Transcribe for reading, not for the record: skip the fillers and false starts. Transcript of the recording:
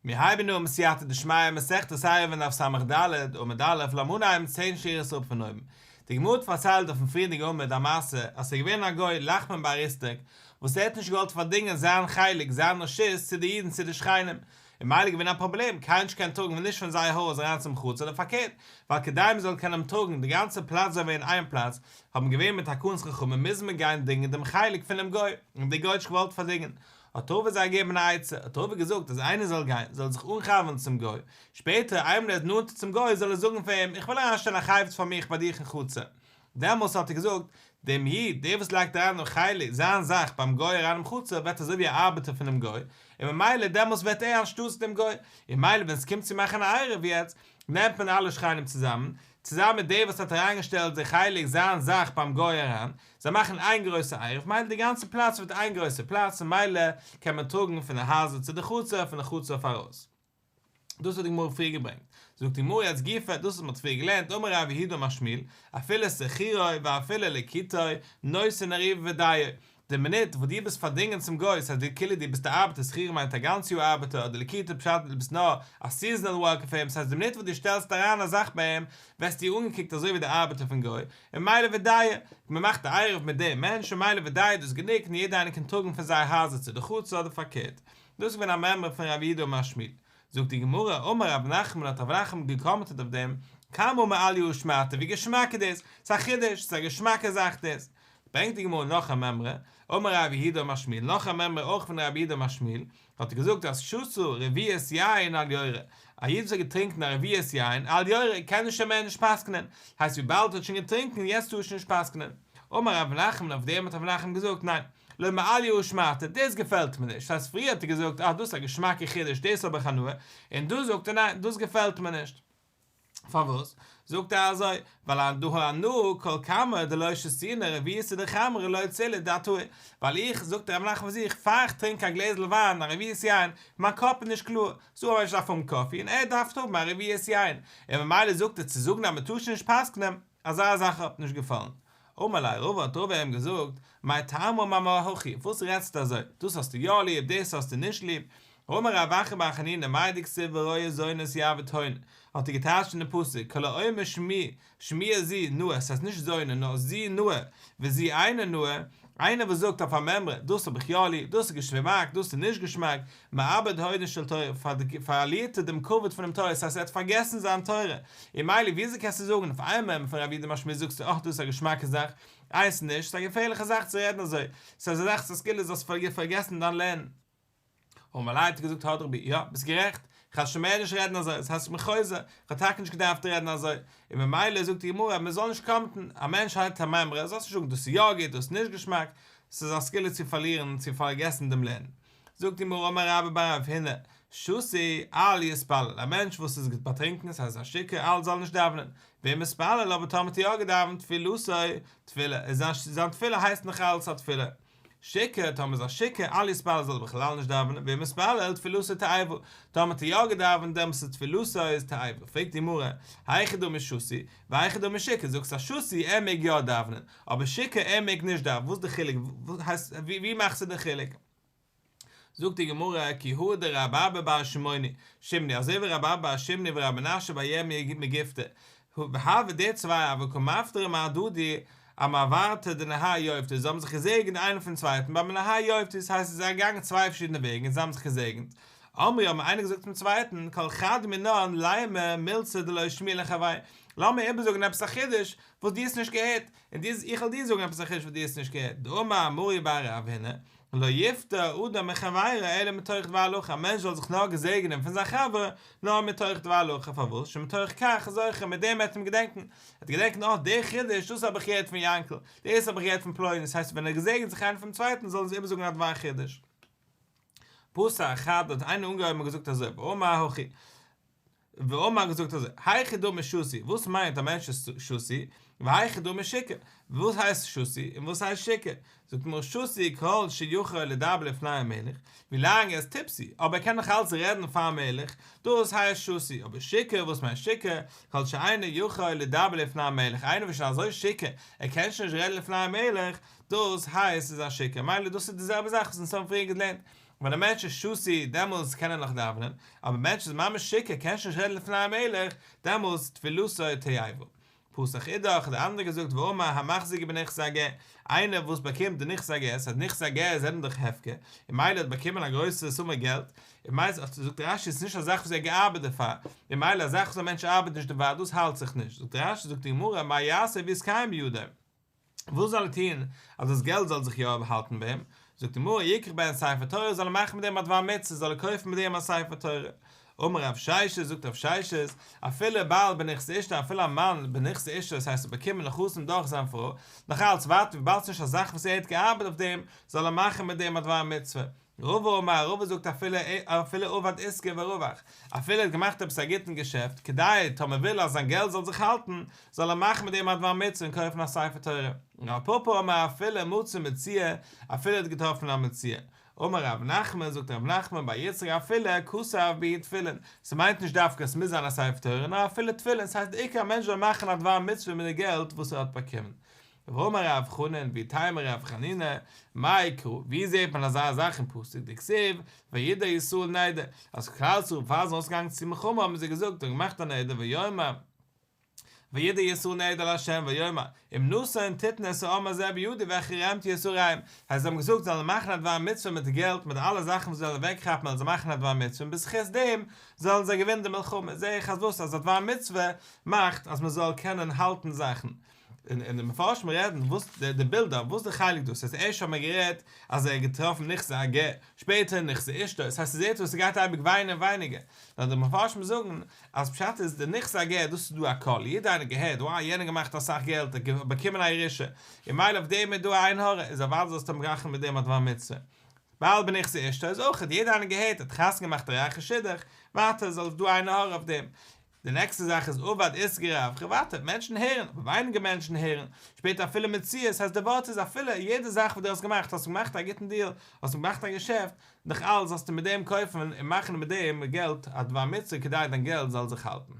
מיר הייבן אן בסייעתא דשמיא מסכת עירובין דף ס"ד עמוד א', לאמיר אנהייבן צען שורות אראפ פון אויבן. די גמרא האט פארציילט אויפן פריערדיגע עמוד א מעשה אז ס'איז געווען א גוי לחמן בר אריסטק וואס ער האט נישט געוואלט פארדינגען זיין חלק זיין רשות צו די אידן צו די שכנים און מילא איז געווען א פראבלעם קיינער נישט קען טראגן נישט פון זייער הויז אריין צום חצר אדער פארקערט ווייל כדי מ'זאל קענען טראגן די גאנצע פלאץ זאל ווערן איין פלאץ האבן געווען מיט תקנת חכמים מוז מען גיין דינגען דעם חלק פונעם גוי און דער גוי האט נישט געוואלט פארדינגען האט רבא זיי געגעבן א עצה, האט רבא געזאגט אז איינער זאל גיין, זאל זיך אנ'חבר'ן צום גוי, שפעטער איינמאל ער איז נאנט צום גוי זאל ער זאגן פאר אים, איך וויל אריינשטעלן א חפץ פאר מיך ביי דיך אין חצר. דעמאלס האט ער געזאגט, דעם איד, דער וואס לייגט אריין דעם חלק, זיין זאך, ביים גוי אריין אין חצר, ווערט אזוי ווי א ארבעטער פונעם גוי, און ממילא דעמאלס ווערט ער אנשטאטס דעם גוי, און מילא ווען עס קומט צו מאכן א עירוב יעצט, נעמט מען אלע שכנים צוזאמען, צוזאמען מיט דער וואס האט אריינגעשטעלט די חלק זיין זאך ביים גוי אריין, זיי מאכן איין גרויסע עירוב, מילא די גאנצע פלאץ ווערט איין גרויסע פלאץ און מילא קען מען טראגן פון די הייזער צו די חצר, פון די חצר אויף ארויס. דאס האט די גמרא פריער געברענגט. זאגט די גמרא יעצט גופא, דאס וואס מען האט פריער געלערנט, אמר רב יהודה אמר שמואל, אפילו שכירו ואפילו לקיטו, נותן עירובו ודיו, די מינוט וואס דו ביסט פארדינגען צום גוי, ס'הייסט דו כאילו דו ביסט א ארבעטער, שכירו מיינט א גאנץ יאר ארבעטער, אדער לקיטו פשט דו ביסט נאר א seasonal worker פאר אים, ס'הייסט די מינוט וואס דו שטעלסט אריין א זאך ביי אים, ווערסטו אנגעקוקט אזוי ווי די ארבעטער פון גוי, און מילא ודיו, מען מאכט א עירוב מיט דעם מענטש, און מילא ודיו דאס גענוג און יעדער איינער קען טראגן פון זייער הייזער צו די חצר אדער פארקערט. דאס איז געווען א מימרא פון רב יהודה אמר שמואל. זאגט די גמרא, אמר רב נחמן האט רב נחמן געקאמענטעט אויף דעם, כמה מעליא שמעתא, ווי געשמאק איז דאס, ס'איז א חידוש, ס'איז א געשמאקע זאך דאס. ברענגט די גמרא נאך א מימרא, אמר רב יהודה אמר שמואל, נאך א מימרא אויך פון רב יהודה אמר שמואל, האט ער געזאגט אז שתה רביעית יין אל יורה, א איד וואס האט געטרינקן א רביעית יין אל יורה קען נישט שוין מער נישט פסק'נען, הייסט וויבאלד ער האט שוין געטרינקן יעצט טאר ער שוין נישט פסק'נען. אמר רב נחמן אויף דעם האט רב נחמן געזאגט ניין, לא מעליא הא שמעתא, דאס געפעלט מיר נישט, ס'הייסט פריער האט ער געזאגט אה דאס איז א געשמאקע חידוש דאס האב איך הנאה, און דא זאגט ער ניין דאס געפעלט מיר נישט. פארוואס זאגט ער אזוי? ווייל דהא אנא כל כמה דלא שתינא רביעתא דחמרא לא צילא דעתאי, ווייל איך, זאגט ר' נחמן פאר זיך, פאר איך טרינק א גלעזל וויין, א רביעית יין, מיין קאפ איז נישט קלאר, ס'דא א מענטש דארף האבן קאפי און ער דארף האבן א רביעית יין, און ממילא זאגט ער צו זאגן אז מ'טאר שוין נישט פסק'נען, אזא זאך האט נישט געפאלן. אמר ליה רבא האט רבא אים געזאגט, מאי טעמא אמרת הכי, וואס רעדסטו אזוי, דאס האסטו יא ליב, דאס האסטו נישט ליב, אמר רב אחא בר חנינא מאי דכתיב ורועה זונות יעבוד הון, האט ער געטייטשט אין די פסוק כל האומר שמי שמועה זו נאה, עס הייסט נישט זונה נאר זו נאה וזו אינה נאה, איינער וואס זאגט אויף א מימרא דאס האב איך יא ליב, דאס איז געשמאק, דאס איז נישט געשמאק, מאבד הונה של תורה, פארלירט ער דעם כבוד פונעם תורה, ס'הייסט ער האט פארגעסן זיין תורה, און מילא וויאזוי קענסטו זאגן אויף איין מימרא פון רב יהודה אמר שמואל זאגסטו אך דאס איז א געשמאקע זאך, איינס נישט, ס'איז א געפערליכע זאך צו רעדן אזוי, ס'איז א זאך ס'איז כאילו זאלסט פארגעסן דיין לערנען. אמר ליה האט ער געזאגט הדרי בי, יא, ביסט גערעכט, כ'וועל שוין מער נישט רעדן אזוי, עס הייסט איך בין חוזר, כ'האב טאקע נישט געדארפט רעדן אזוי, און ממילא זאגט די גמרא מען זאל נישט קאמענטן, א מענטש האט א מימרא, זאלסט נישט זאגן דאס איז יא גוט, דאס איז נישט געשמאק, ס'איז א סגולה צו פארלירן, צו פארגעסן דעם לערנען. זאגט די גמרא אמר רבה בר רב הונא, שתוי אל יתפלל, א מענטש וואס איז באטרינקן, עס הייסט א שיכור, אל זאל נישט דאווענען, ואם התפלל, אבער טאמער האט ער יא געדאווענט תפילתו תפילה, איז זיין תפילה הייסט נאך אלץ א תפילה. שיכור, טאמער איז א שיכור, אל יתפלל זאל ער בכלל נישט דאווענען, ואם התפלל תפילתו תועבה, טאמער האט ער יא געדאווענט דעמאלטס איז תפילתו איז תועבה, פרעגט די גמרא, היכי דמי שתוי, והיכי דמי שיכור, זאגסט אז שתוי ער מעג יא דאווענען, אבער שיכור ער מעג נישט דאווענען, וואס די חילוק, ווי מאכסטו די חילוק? זאגט די גמרא, כי הא דרב אבא בר שמעוני, שמני, אזוי ווי רב אבא בר שמני ורב מנשיא בר ירמי' מגיפתא, הוו די צוויי הוו קא מפטרי מהדדי אמעברתא דנהר יופטי, זיי האבן זיך געזעגנט איינער פון צווייטן ביים נהר יופטי, ס'הייסט זיי זענען געגאנגען צוויי פארשידענע וועגן און זיי האבן זיך געזעגנט, אמרי האבן איינער געזאגט צום צווייטן, כל חד מינן לימא מילתא דלא שמיע לחבריה, לאמיר איבערזאגן עפעס א חידוש וואס דו האסט נישט געהערט, און דו איך וועל דיר זאגן עפעס א חידוש וואס דו האסט נישט געהערט, דאמר מרי בר רב הונא, לא יפטר אדם מחבירו אלא מתוך דבר הלכה, א מענטש זאל זיך נאר געזעגענען פון זיין חבר נאר מתוך דבר הלכה, פארוואס? שמתוך כך זוכה, מיט דעם וועט אים געדענקן, ער וועט געדענקן אה דער חידוש דאס האב איך געהערט פון יענקל, דאס האב איך געהערט פון פלוני, דאס הייסט ווען ער געזעגנט זיך איינער פונעם צווייטן זאלן זיי איבערזאגן א דבר חידוש. פתח חד האט איינער אנגעהויבן און געזאגט אזוי, ואמר הכי, ואמר געזאגט אזוי, היכי דמי שתוי, וואס מיינט א מענטש איז שתוי, והיכי דמי שיכור, וואס הייסט שתוי און וואס הייסט שיכור, זאגט מען שתוי כל שיכול לדבר לפני המלך, ווי לאנג ער איז tipsy, אבער ער קען נאך אלץ רעדן פארן מלך, דאס הייסט שתוי, אבער שיכור, וואס מיינט שיכור, כל שאינו יכול לדבר לפני המלך, איינער וואס איז שוין אזוי שיכור, ער קען שוין נישט רעדן לפני המלך, דאס הייסט איז א שיכור, מילא דאס איז די זעלבע זאך וואס אונז האבן פריער געלערנט. ווען א מענטש איז שתוי דעמאלס קען ער נאך דאווענען, אבער א מענטש איז ממש שיכור קען שוין נישט רעדן לפני המלך, דעמאלס תפילתו תועבה. פתח אידך, האט דער אנדערער געזאגט ואמר המחזיק בנכסי הגר, איינער וואס באקומט די נכסי הגר, ס'הייסט נכסי הגר זענען דאך הפקר, און ממילא האט באקומען א גרויסע סומע געלט, און ממילא זאגט רש"י ס'איז נישט א זאך וואס ער האט געארבעט דערפאר, און ממילא א זאך וואס א מענטש ארבעט נישט דערפאר דאס האלט זיך נישט, זאגט רש"י זאגט די גמרא מה יעשה ויתקיים בידו. וואס זאל ער טון אז דאס געלט זאל זיך יא האלטן ביי אים? זאגט די גמרא, יקח בהן ספר תורה, זאל ער מאכן מיט דעם א דבר מצוה, זאל ער קויפן מיט דעם א ספר תורה. אמר רב ששת, זאגט רב ששת, אפילו בעל בנכסי אשתו, אפילו א מאן בנכסי אשתו, דאס הייסט ער האט באקומען נכסים דורך זיין פרוי, נאך אלץ ווייטער וויבאלד ס'איז נישט א זאך וואס ער האט געארבעט אויף דעם, זאל ער מאכן מיט דעם א דבר מצוה. רבא אמר, רבא זאגט אפילו אפילו עבד עיסקא ורווח, אפילו ער האט געמאכט עפעס א גוטן געשעפט, כדי טאמער וויל אז זיין געלט זאל זיך האלטן, זאל ער מאכן מיט דעם א דבר מצוה און קויפן א ספר תורה. רב פפא אמר אפילו מצא מציאה, אפילו ער האט געטראפן א מציאה. אמר רב נחמן, זאגט רב נחמן בר יצחק אפילו כתב בהו תפילין, ס'מיינט נישט דווקא עס מוז זיין א ספר תורה, נאר אפילו תפילין, ס'הייסט די עיקר א מענטש זאל מאכן א דבר מצוה מיט די געלט וואס ער האט באקומען. ואמר רב חנין ואיתימא רב חנינא, מאי קרא, ווי זעהט מען אזא זאך אין פסוק דכתיב, וידעו ישראל נדר, אז כלל ישראל פאר זיי זענען אויסגעגאנגען צו מלחמה האבן זיי געזאגט און געמאכט א נדר ויאמר וידעו ישראל נדר לה' ויאמר אם נתון תתן את העם הזה בידי והחרמתי את עריהם, הייסט זיי האבן געזאגט זיי זאלן מאכן א דבר מצוה מיט די געלט מיט אלע זאכן וואס זיי וועלן אוועקכאפן וועלן זיי מאכן א דבר מצוה און בזכות דעם זאלן זיי געווינען די מלחמה, זעה איך אז וואס אז א דבר מצוה מאכט אז מען זאל קענען האלטן זאכן. און און די מפרשים רעדן וואס די די בילד אפ וואס די חלק דא ס'הייסט ערשט האט מען גערעדט אז ער האט געטראפן נכסי הגר שפעטער נכסי אשתו ס'הייסט ס'זעט אויס ס'גייט אייביג וויינער און ווייניגער נאר די מפרשים זאגן אז פשט איז די נכסי הגר דאס איז דא א קול יעדער איינער געהערט וואו יענער געמאכט אסאך געלט ער האט באקומען א ירושה און מילא אויף דעם איז דא א עין הרע איז אוודאי זאלסטו מאכן מיט דעם א דבר מצוה בעל בנכסי אשתו איז אויכעט יעדער איינער געהערט ער האט חתונה געמאכט א רייכע שידוך ווייטער זאל דא עין הרע אויף דעם די נעקסטע זאך איז עבד עיסקא רווחא ווייטער, מענטשן הערן, אבער ווייניגער מענטשן הערן, שפעטער אפילו מציאות, הייסט די ווארט איז אפילו, יעדע זאך וואס דו האסט געמאכט, האסט געמאכט א גוטן דיעל, האסט געמאכט א געשעפט, נאך אלס זאלסטו מיט דעם קויפן און מאכן מיט דעם געלט א דבר מצוה כדי דיין געלט זאל זיך האלטן.